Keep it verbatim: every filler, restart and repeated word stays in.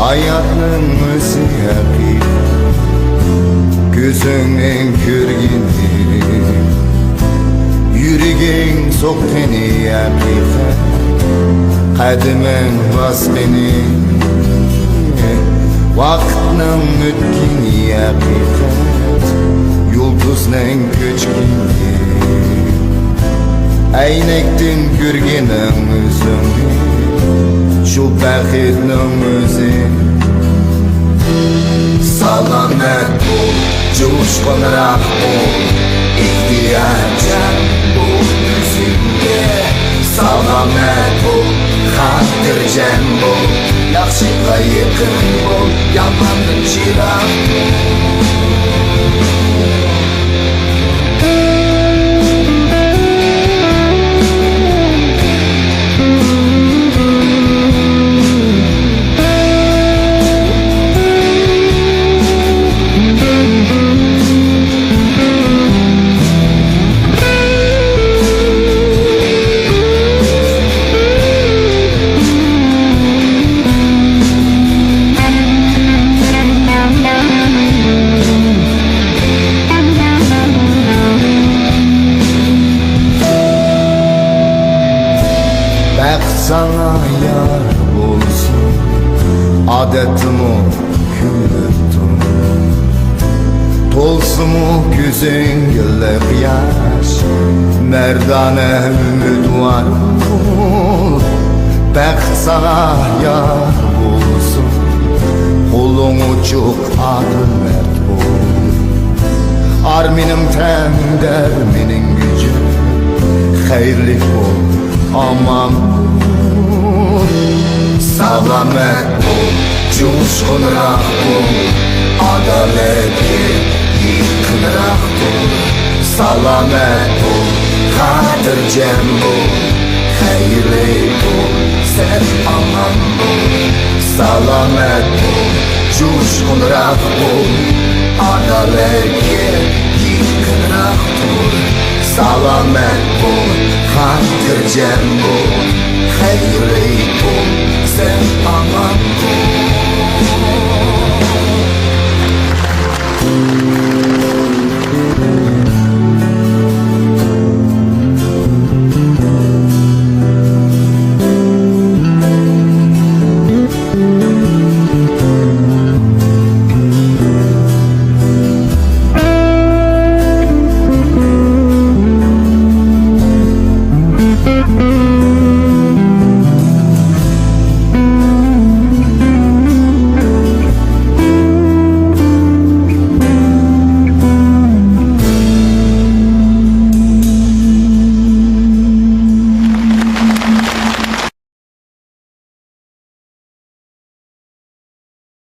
ھاياتنىڭ ئۆزى ھەقىقەت، كۆزۈڭنىڭ كۆرگىنى، يۈرىكىڭ سوققىنى ھەقىقەت، قەدىمىڭ باسقىنى، ۋاقىتنىڭ ئۆتكىنى ھەقىقەت، يۇلتۇزنىڭ كۆچكىنى. ئەينەكتىن كۆرگىنىڭ ئۆزۈڭنى، شۇ بەختنىڭ ئۆزى. سالامەت بول، جۇشقۇنراق بول، ئېھتىياتچان بول ئۆزۈڭگە. سالامەت بول، خاتىرجەم بول، ياخشىغا يېقىن بول، ياماندىن يىراق بول. بەخت ساڭا يار بولسۇن، ئادەتتىمۇ كۈلۈپ تۇر. تولسىمۇ كۆزۈڭگە لىق ياش، مەردانە ئۈمىدۋار بول. بەخت ساڭا يار بولسۇن، قولۇڭ ئوچۇق ئادىل مەرد بول. ئارمىنىڭ تەڭ دەرمىنىڭ كۈچى، خەيرلىك بول، ئامان بول. سالامەت بول، جۇشقۇنراق بول، ئادالەتكە يېقىنراق بول. سالامەت بول، خاتىرجەم بول، خەيرلىك بول، سەن ئامان بول. سالامەت بول، جۇشقۇنراق بول، ئادالەتكە يېقىنراق تۇر. سالامەت بول، خاتىرجەم بول، خەير